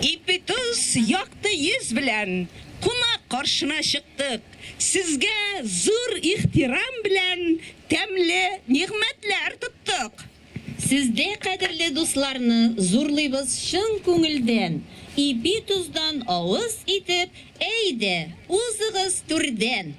Ипи-тоз якты йөз белән кунак каршына чыктык. Сезгә зур ихтирам белән тәмле нигъмәтләр тоттык. Сездәй кадерле дусларны зурлыйбыз чын күңелдән. Ипи-тоздан авыз итеп, әйдә, узыгыз түрдән.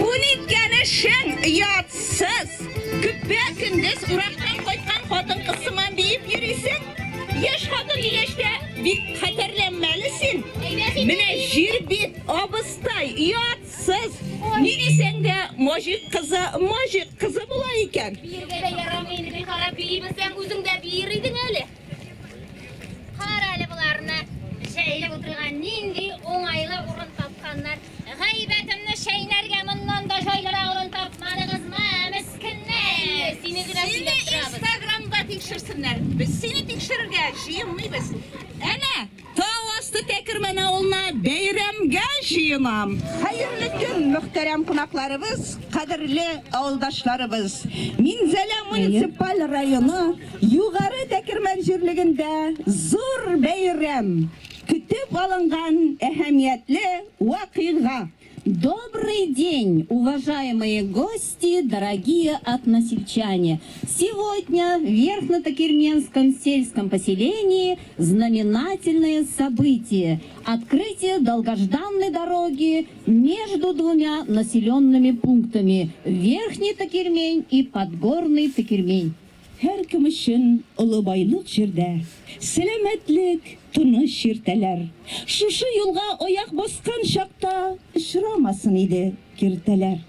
Бу ниткән эшең, оятсыз! Көпә-көндез урактан кайткан хатын-кыз сыман биеп йөрисең. Яшь хатын дигәч тә, бик хәтәрләнмә әле син. Менә җир бит, абыстай, оятсыз! Сыз, ни дисәң дә, мажик кызы мажик кызы була икән. Биергә дә ярамый инде, бер карап бии белсәң, үзең дә биер идең әле. Кара әле боларны, җәелеп утырырга нинди уңайлы урын тапканнар. Гайбәтемне чәйнәргә моннан да җайлырак урын тапмадыгызмы, мескеннәр? Сине генә Сине сөйләп торабыз. Инстаграмда тикшерсеннәр. Без сине тикшерергә җыенмыйбыз. Әнә, Тау асты Тәкермән авылына бәйрәмгә җыенам. Хәерле көн, мөхтәрәм кунакларыбыз, кадерле авылдашларыбыз! Минзәлә муниципаль районы Югары Тәкермән җирлегендә зур бәйрәм, көтеп алынган әһәмиятле вакыйга. Добрый день, уважаемые гости, дорогие односельчане! Сегодня в Верхнетакерменском сельском поселении знаменательное событие – открытие долгожданной дороги между двумя населенными пунктами – Верхний Такермень и Подгорный Такермень. Һәркем өчен олы байлык җирдә, Сәламәтлек, тыныч иртәләр. Шушы юлга аяк баскан чакта Очрамасын иде киртәләр.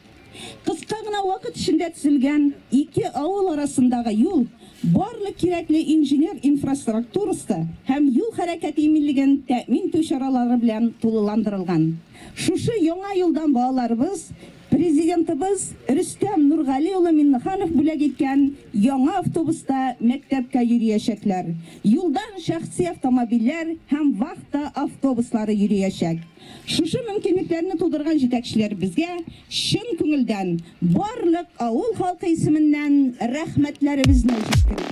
Кыска гына вакыт эчендә төзелгән ике авыл арасындагы юл барлык кирәкле инженер инфраструктурасы һәм юл хәрәкәте иминлеген тәэмин итү чаралары белән тулыландырылган. Шушы яңа юлдан балаларыбыз Президентыбыз Рөстәм Нургали улы Миннеханов бүләк иткән яңа автобуста мәктәпкә йөриячәкләр. Юлдан шәхси автомобильләр һәм вахта автобуслары йөриячәк. Шушы мөмкинлекләрне тудырган җитәкчеләребезгә чын күңелдән, барлык авыл халкы исеменнән рәхмәтләребезне җиткерәбез.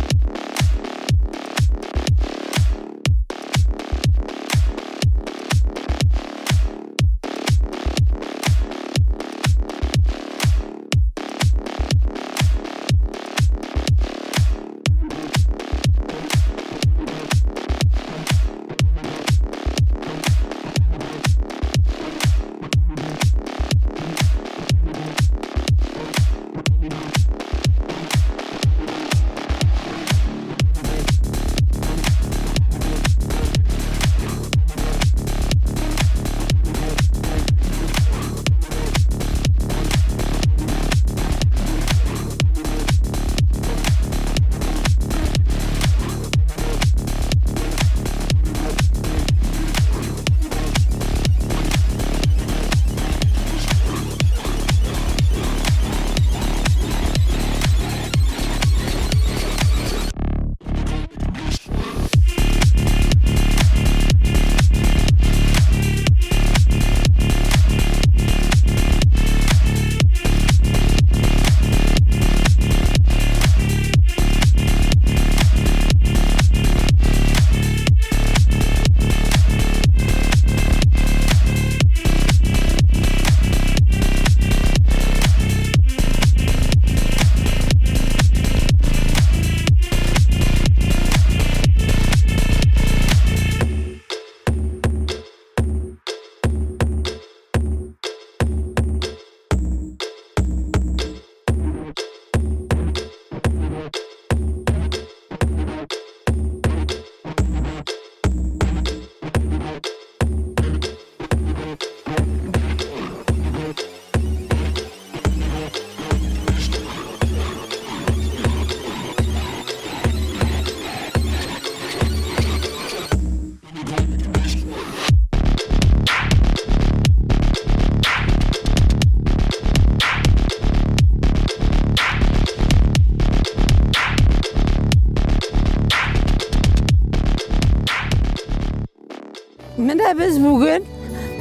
Менә без бүген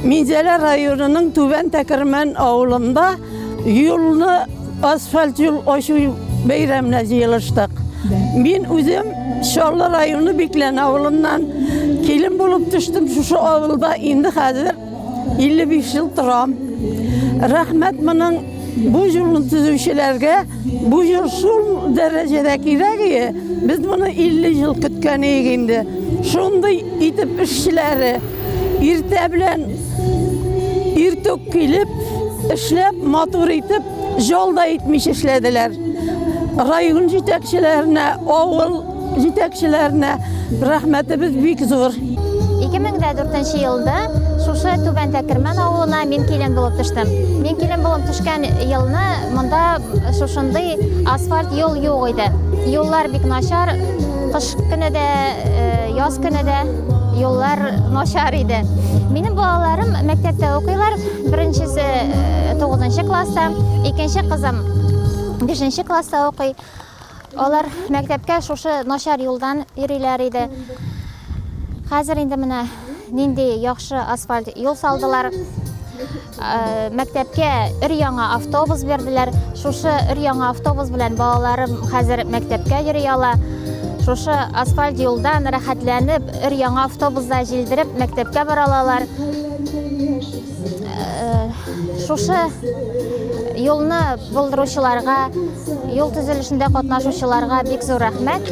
Минзәлә районының Түбән Тәкермән авылында юлны асфальт юл ачу бәйрәменә җыелыштык. Мин үзем Чаллы районы Биклән авылыннан килен булып төштем. Шушы авылда инде хәзер 55 ел торам. Рәхмәт моның бу юлны төзүчеләргә. Бу юл шул дәрәҗәдә кирәк ие. Без моны 50 ел көткән идек инде. Шундый итеп эшчеләре иртә белән иртүк килеп, эшләп, матур итеп, жол да итмичә эшләделәр. Район җитәкчеләренә, авыл җитәкчеләренә рәхмәтебез бик зур. 2004 елда шушы Түбән Тәкермән авылына мин килен булып төштем. Мин килен булып төшкән елны монда шушындый асфальт юл юк иде. Юллар бик начар, кыш көне дә, э, яз көне дә юллар начар иде. Минем балаларым мәктәптә укыйлар. Беренчесе 9 э, класста, икенче кызым 5 класста укый. Алар мәктәпкә шушы начар юлдан йөриләр иде. Хәзер инде менә нинди яхшы асфальт юл салдылар. Э, мәктәпкә өр-яңа автобус бирделәр. Шушы өр-яңа автобус белән балаларым хәзер мәктәпкә йөри ала. Шушы асфальт юлдан рәхәтләнеп, өр-яңа автобуста җилдереп мәктәпкә бара алалар. Э, шушы юлны булдыручыларга, юл төзелешендә катнашучыларга бик зур рәхмәт.